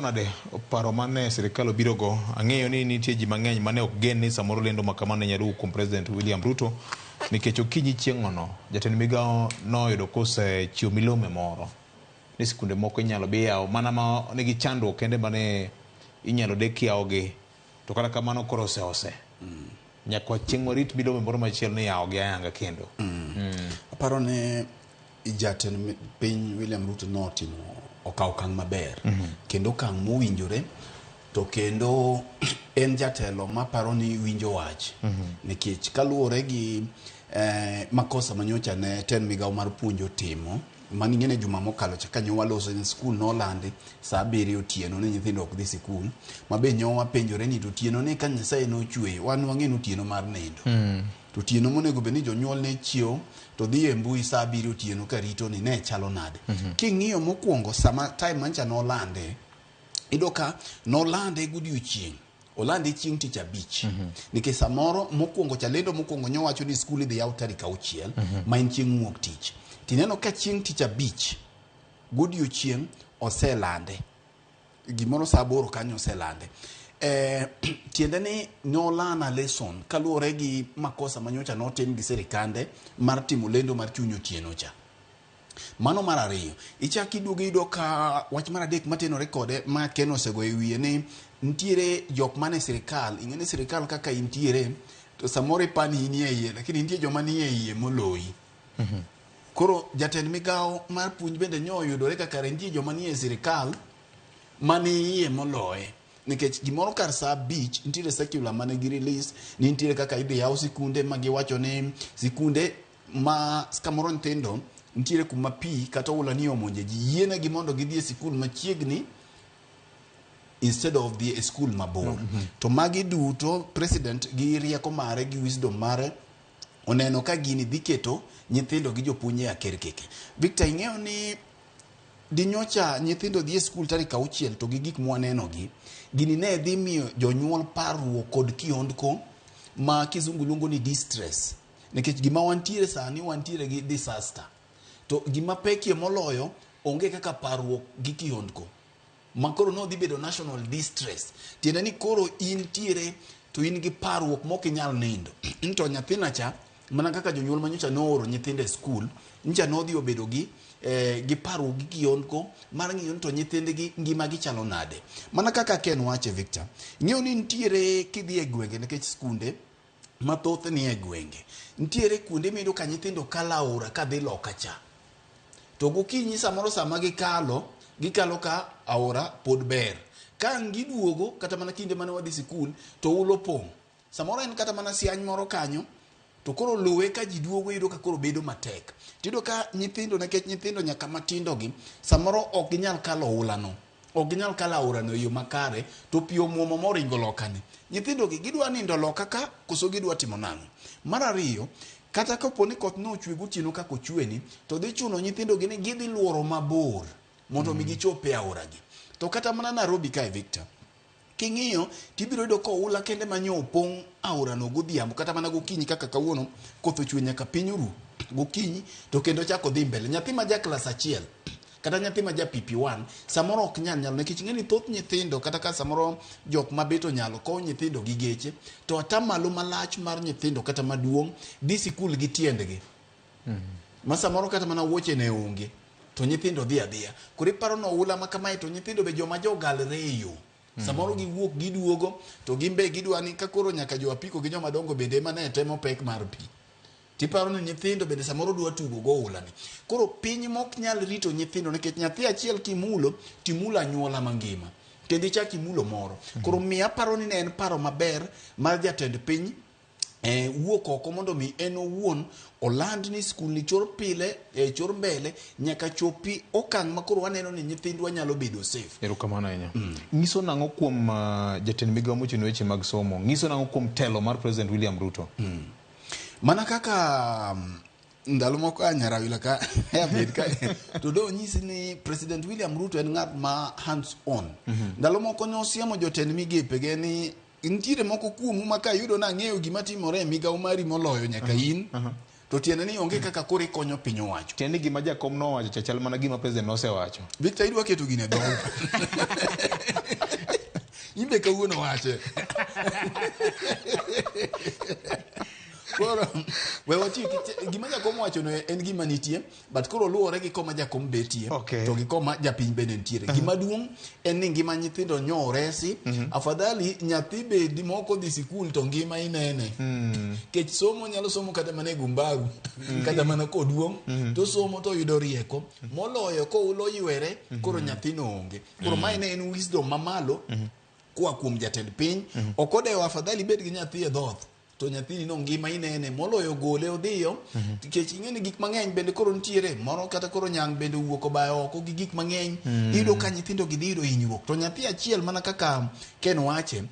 Nade paro mane sirikal obirogo? Ang'eyo ni nitie ji mang'eny mane ok gen ni samoro lendo ma kamano ne nyalo wuok kuom President William Ruto nikech okinyi chieng'ono jatend migawo noyudo kosechiwo milome moro ni sikunde moko inyalo bi yawo mana ma nigi chandruok kende mane inyalo dek yawogi to kata kamano koro oseose nyaka chieng' warit milome moro machielo ni yawogi ayanga kendo. Aparo ni jatend piny William Ruto notimo okawo okang' maber kendo okang' mowinjore to kendo en jatelo maparo ni winjo wach nikech kaluwore gi makosa manyocha ne tend migawo mar puonj otimo mani ing'e ni juma mokalo cha kanyo waloso ni skul nolandi saa abiriyo otieno ni nyithindo ok dhi sikul ma be nyo wapenjore ni to otieno ni ka Nyasaye nochweyo wan wang'e ni otieno mar nindo to otieno monego bed ni jonyuol ne chiewo to dhi e mbui saa abiriyo otieno ka rito ni ne chalo nade. King'iyo mokwongo sama time mancha nolande, iyudo ka nolande godiochieng', olande chieng' tich abich. Nikech samoro mokwongo cha lendo mokwongo nyowacho ni skul idhi yaw tarik auchiel ma en chieng' wuok tich. Tineno ka chieng' tich abich godiochieng' oselande. Gimoro saa aboro kanyo oselande. Tiende ni nolana lesson kaluwore gi makosa manyocha notim gi sirikande mar timo lendo mar chuny otieno cha. Mano mar ariyo. Ichak iduogo iyudo ka wach mar adek matenore kode ma Ken osego e wiye ni nitiere jok mane sirikal, ing'e ni sirikal kaka intiere to samoro ipani inie iye lakini nitie joma nie iye moloyi. Koro jatend migawo mar puonj bende nyo oyudore ka kare nitie joma nie sirikal mani iye moloye. Nikech gimoro kar saa abich nitiere circular mane gi release ni nitiere kaka idhi yaw sikunde ma giwacho ni sikunde ma kamoro nyithindo nitiere kuma pi kata oula ni omonje ji yienegi mondo gidhi e sikul machiegni instead of dhi e skul mabor. To magi duto president gi rieko mare gi wisdom mare oneno ka gini dhi keto nyithindo gi jopuonj e akerkeke. Victor, ing'eyo ni dinyocha nyithindo dhi e skul tarik auchiel to gi gik mwaneno gi, gini ne dhi miyo jonyuol parruok kod kiondko ma kizungu luongo ni distress. Nikech gima wantiere sani, wantiere gi disaster. To gima pekie moloyo, onge kaka parruok gi kiondko. Ma koro nodhi bedo national distress. Tiende ni koro intiere to in gi parruok mok inyal nindo. To nyathina cha, mana kaka jonyuol manyocha nooro nyithindo e skul, nyicha nodhi obedo gi gi parruok gi kiondko mar ng'iyo ni to nyithindgi ngima gi chalo nade. Mana kaka Ken wache Victor, ing'eyo ni nitiere kidhi e gwenge nikech skunde mathoth ni e gwenge. Nitiere kuonde miyudo ka nyithindo kalo aora kadhi loka cha. To gokinyi samoro sama gikalo, gikalo ka aora pod ber. Ka ang' giduogo, kata mana kinde mane wadhi sikul, to oula opong'. Samoro en kata mana siany moro kanyo, to koro luwe ka ji duogo iyudo ka koro bedo matek. Tiyudo ka nyithindo, nikech nyithindo nyaka matindo gi, samoro ok ginyal kalo oula no. Ok ginyal kalo aora no e yo makare, to pi omuomo moringo loka ni. Nyithindo gi gidwa nindo loka ka, koso gidwa timo nang'o? Mar ariyo, kata kapo ni koth nochwe gotieno kaka ochwe ni, to dhi chuno nyithindo gi ni gidhi luoro mabor mondo mi gichop e aora gi. To kata mana Nairobi kae Victor, king'iyo tibiro yudo ka oula kende ma nyo opong' aora no godhiambo kata mana gokinyi kaka kawuono koth ochwe nyaka piny oru gokinyi to kendo chako dhi mbele. Nyathi ma ja klas achiel kata nyathi ma ja PP1 samoro ok nyal nyalo nikech ing'e ni thoth nyithindo kata ka samoro jok mabet onyalo kowo nyithindo gi geche to atamalo malach mar nyithindo kata maduong' dhi sikul gi tiendgi ma samoro kata mana wuoche ne onge to nyithindo dhi adhiya. Koro iparo ni oula ma kamae to nyithindo be joma jogalre e yo. Samoro giwuok giduogo to gin be gidwa ni ka koro nyaka jo apiko gi joma dongo bende ema ne temo pek mar pi. Tiparo ni nyithindo bende samoro dwa tugo go oula ni. Koro piny mok nyal rito nyithindo nikech nyathi achiel kimulo timulo anyuola mangima. Kendo ichak imulo moro. Koro miyo aparo ni ne en paro maber mar jatend piny wuok oko mondo mi en owuon oland ni skul ni chor pile chor mbele nyaka chopi okang' ma koro waneno ni nyithindwa nyalo bedo safe. Erokamano ahinya. Nyiso nang'o kuom jatend migawo mochung' ne weche mag somo? Nyiso nang'o kuom telo mar President William Ruto? Mana kaka ndalo moko a Nyarawila ka abed ka to do nyisi ni President William Ruto en ng'at ma hands on. Ndalo moko ne osiemo jotend migepe ge ni nitiere moko kuomu ma ka yudo nang'eyo gima timore e migawo mari moloyo nyaka in to tiende ni onge kaka koro ikonyo piny owacho. Tiende ni gima jakom nowacho cha chal mana gima president nosewacho. Victor idwa keto gine dhoga. In be kawuono wache. Koro we wati gima jakom wacho no en gima nitie, but koro luwore gi koma jakom betie to gi koma japiny bende nitiere. Gima duong' en ni ngima nyithindo nyo oresi. Afadhali nyathi bedi moko dhi sikul to ngima inene. Kech somo nyalo somo kata mana e gumbaru, kata mana koduong' to somo to yudo rieko moloyo koulo ywere koro nyathino onge. Koro mae ne en wisdom mamalo koa kuom jatend piny. Ok odewo, afadhali bed gi nyathi e dhoth to nyathini no ngima inene moloyo gole odhiyo, nikech ing'e ni gik mang'eny bende koro nitiere moro kata koro nyang' bende owuok obayo oko gi gik mang'eny. Iyudo ka nyithindo gi dhi yudo hinyruok to nyathi achiel mana kaka Ken wache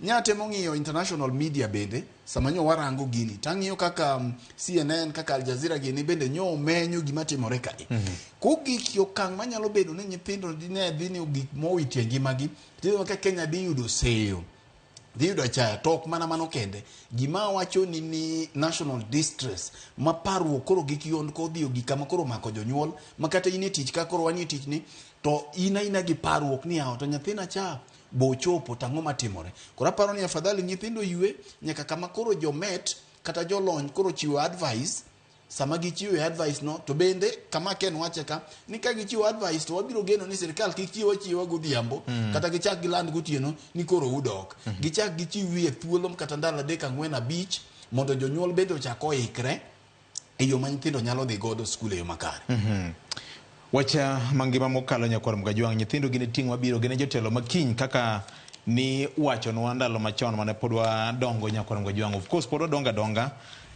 nya temo ng'iyo international media bende sama nyo warango gini tang'iyo kaka CNN, kaka Al Jazeera gini bende nyo menyo gima timore kae. Kogik e okang' manyalo bedo ni nyithindo ne dhi ni gik mowitie ngimagi, tiyudo ka Kenya dhi yudo seyo, dhi yudo achaya. To ok mana mano kende, gima wacho ni national distress ma parruok koro gik yondko odhi ogik kama koro omako jonyuol ma kata in e tich ka koro wanie tich ni to in aina gi parruok ni yawa to nyathina cha bo chopo to ang'o matimore. Koro aparo ni afadhali nyithindo ywe nyaka kama koro jomet kata jolony koro chiwo advice. Sama gichiwo advice no to bende kama Ken wache ka ni ka gichiwo advice to wabiro geno ni sirikal kik chiw achiwa godhiambo kata gichak giland gotieno ni koro udok. Gichak gichiw wiye thuolo kata ndalo 3 4 5 mondo jonyuol bende ochak oikre e yo ma nyithindo nyalo dhi godo skul e yo makare. Wacha mangima mokalo nyakwar Mgajwang', nyithindo gin e ting' mabiro, gin e jotelo makiny kaka ni wachonwa ndalo machon mane pod wadongo nyakwar Mgajwang'. Of course pod wadongo adonga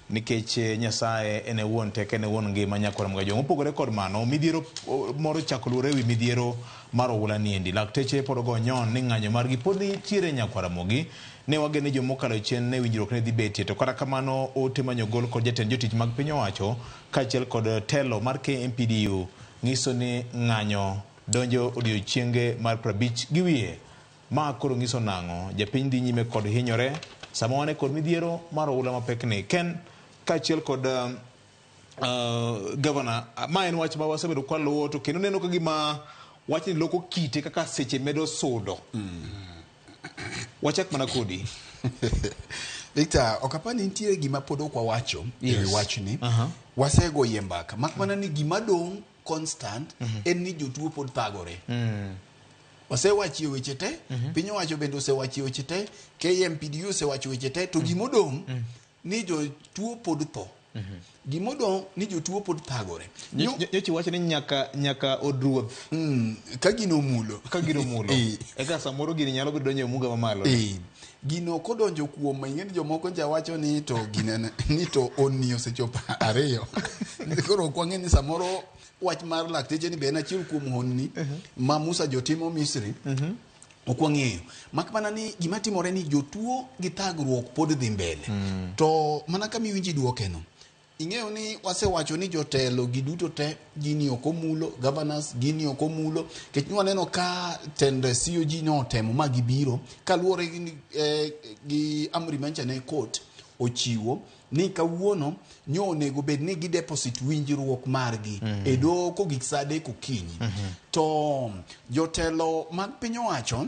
nikech Nyasaye en e wuon teko, en e wuon ngima nyakwar Mgajwang'. Mopogore kod mano, midhiero moro chako luore ewi midhiero mar oula niendi. Lakteche pod ogo nyon ni ng'anyo margi pod nitiere nyakwar Ramogi. Ne wageno ni jomokalo chien ne winjruok ne dhi betie, to kata kamano ote manyogol kod jatend jotich mag piny owacho kaachiel kod telo mar KMPDU nyiso ni ng'anyo donjo odiochienge mar 50 gi wiye. Ma koro nyiso nang'o? Japiny dhi nyime kod hinyore sama wan e kod midhiero mar oula mapek ni. Ken kaachiel kod governor, ma en wach ma wasebedo kwa luwo to kendo neno ka gima wachni loko kite kaka seche medo sudo. Wachak mana kodi. Victor, ok apar ni nitiere gima pod ok wawacho e wi wachni. Wasego yie mbaka. Mak mana ni gima dong' constant en ni jotuo pod thagore. Wasewachie weche te, piny owacho bende osewachie weche te, KMPDU osewacho weche te, to gimodong' ni jotuo pod tho. Gimodong' ni jotuo pod thagore. Nyocha iwacho ni nyaka od ruoth. Ka gino omulo. Ka gino omulo. Eka samoro gini nyalo bedo donjo e muga mamalo. Gino kodonjo kuom, ing'e ni jomoko nja wacho ni to gine ni to onni osechopo 2. Koro ok wang'e ni samoro wach mar lakteche ni be en achiel kuom honni ma Musa jotimo Misri. Ok wang'eyo. Mak mana ni gima timore ni jotuo gi thagruok pod dhi mbele. To mana kama iwinji duoke no, ing'eyo ni wasewacho ni jotelo gi duto te gini ok omulo, governors gini ok omulo, nikech nwaneno ka tend COG notemo ma gibiro kaluwore gi amri mancha ne court ochiwo ni kawuono nyo onego bed ni gi deposit winjruok margi e doho kogik saa 3 okinyi. To jotelo mag piny owacho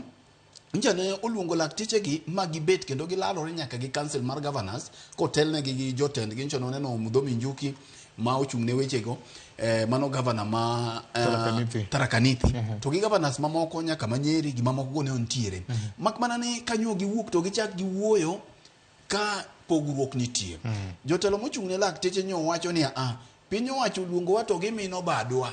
nja ne oluongo laktechegi ma gibet kendo gilalore nyaka gi council mar governors kotelnegi gi jotendgi. Nyocha nwaneno Muthomi Njuki ma ochung' ne wechego, mano governor ma Tharaka Nithi. To gi governors mamoko nyaka ma Nyeri gi mamoko go ne nitiere. Mak mana ni kanyo giwuok to gichak giwuoyo ka pogruok nitie. Jotelo mochung' ne lakteche nyo wacho ni a piny owacho oluongowa to gimino badwa.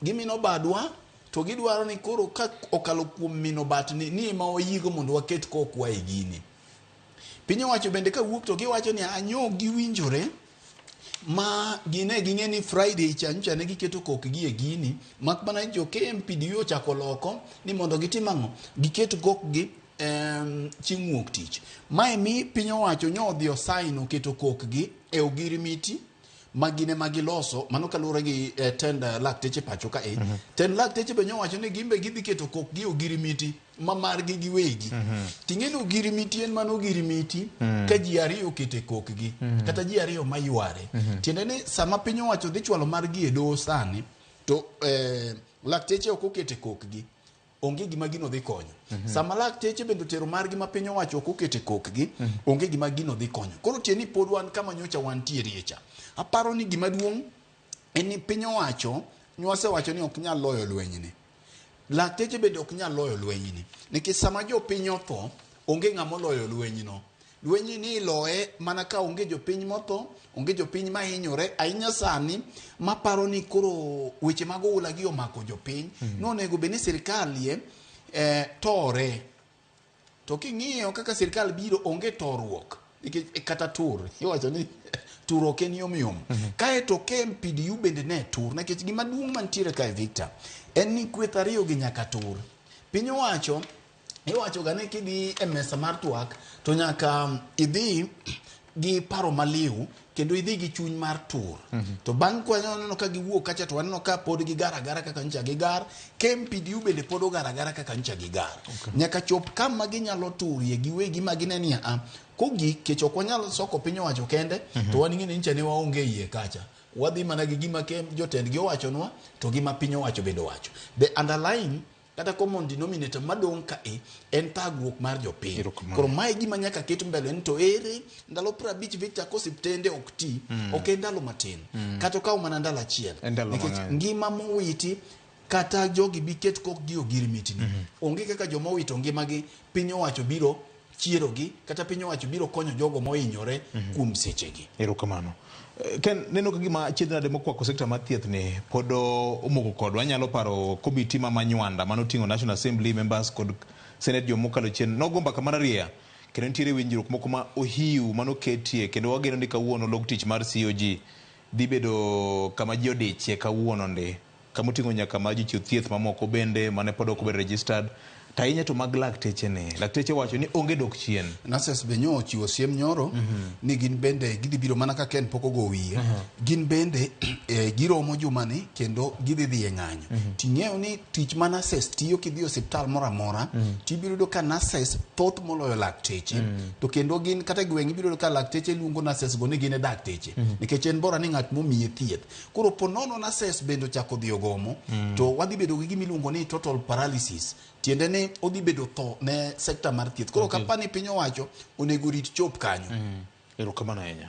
Gimino badwa to gidwaro ni koro ka okalo kuom mino batni ni ema wayiego mondo waket kokwa e gini. Piny owacho bende kawuok to giwacho ni anyo giwinjore ma gine ging'e ni Friday cha nyocha ne giketo kokgi e gini, mak mana jo KMPDU ochako loko ni mondo gitim ang'o? Giket kokgi chieng' wuok tich. Mae mi piny owacho nyo odhi osign oketo kokgi e ogirimiti ma gin ema giloso, mano kaluwore gi tend lakteche pacho kae. Tend lakteche be nyowacho ni gin be gidhi keto kokgi e ogirimiti ma margi giwegi. Ting'e ni ogirimiti en mana ogirimiti ka ji 2 okete kokgi kata ji 2 mayware. Tiende ni sama piny owacho dhi chwalo margi e doho sani to lakteche ok okete kokgi. onge gima gino dhi konyo. Sama lakteche bende otero margi ma piny owacho ok okete kokgi, onge gima gino dhi konyo. Koro tie ni pod wan kama nyocha wantiere cha. Aparo ni gima duong' en ni piny owacho nwasewacho ni ok nyal loyo lwenyni. Lakteche bende ok nyal loyo lwenyni. Nikech sama jopiny otho, onge ng'ama oloyo lwenyno. Lwenyni ni iloye mana ka onge jopiny motho, onge jopiny mahinyore, ahinya sani maparo ni koro weche mag oula gi omako jopiny. Nonego bed ni sirkal ye tore. To king'iyo kaka sirkal biro, onge toruok. Nikech kata tur, iwacho ni tur ok en yom yom. Kaeto KMPDU bende ne tur, nikech gima duong' mantiere kae Victor, en ni kweth ariyo gi nyaka tur. Piny owacho, iwacho ga ni kidhi e mesa mar twak, to nyaka idhi gi paro maliw, kendo idhi gi chuny mar tur. To bang' ka waneno ka giwuok kacha to waneno ka pod gigar agara kaka nyocha gigar, KMPDU bende pod ogar agara kaka nyocha gigar. Nyaka chop kama ginyalo turie giwegi ma gine ni a kogik kech ok wanyal soko piny owacho kende, to wan ing'e ni nyocha ne waonge iye kacha. Wadhi mana gi gima jotendgi owachonwa to gima piny owacho bende owacho. The underlying kata common denominator madong' kae en thagruok mar jopiny. Koro mae gima nyaka ket mbele ni to ere ndalo 50 Victor kosiptende ok ti, ok en ndalo matin. Kata okaw mana ndalo achiel. Nikech ngima mowiti kata jogi bi ket kokgi ogirimiti. Onge kaka joma owito ngimagi piny owacho biro chierogi kata piny owacho biro konyo jogo mohinyore kuom sechegi. Erokamano. Ken, neno ka gima achiedh nade mokwako sekta mar thieth ni pod omoko kodwa. Anyalo paro komiti ma Manywanda manoting'o National Assembly members kod Senate joma mokalo chien. Nogo mbaka mararieya kendo nitiere winjruok moko ma ohiu manoketie kendo wageno ni kawuono log tich mar COG dhi bedo kama ji odichie kawuono ndi. Kama oting'o nyaka mar jochiw thieth mamoko bende mane pod ok obedo registered. To ahinya to mag lakteche ni. Lakteche wacho ni onge dok chien. Nurses be nyo ochiwo siem nyoro ni gin bende gidhi biro mana ka Ken pok ogo wiye. Gin bende giromo jumani kendo gidhi dhi e ng'anyo. Ting'eyo ni tich ma nurses tiyo kidhi e osiptal moro amora, tibiro yudo ka nurses thoth moloyo lakteche. To kendo gin kata e gweng' ibiro yudo ka lakteche luongo nurses go ni gin e dakteche. Nikech en bora ni ng'at momiye thieth. Koro po nono nurses bende ochako dhi ogomo, to wadhi bedo gi gima iluongo ni total paralysis. Tiende ni odhi bedo tho ne sekta mar thieth. Koro kapani piny owacho onego rit chop kanyo. Erokamano ahinya.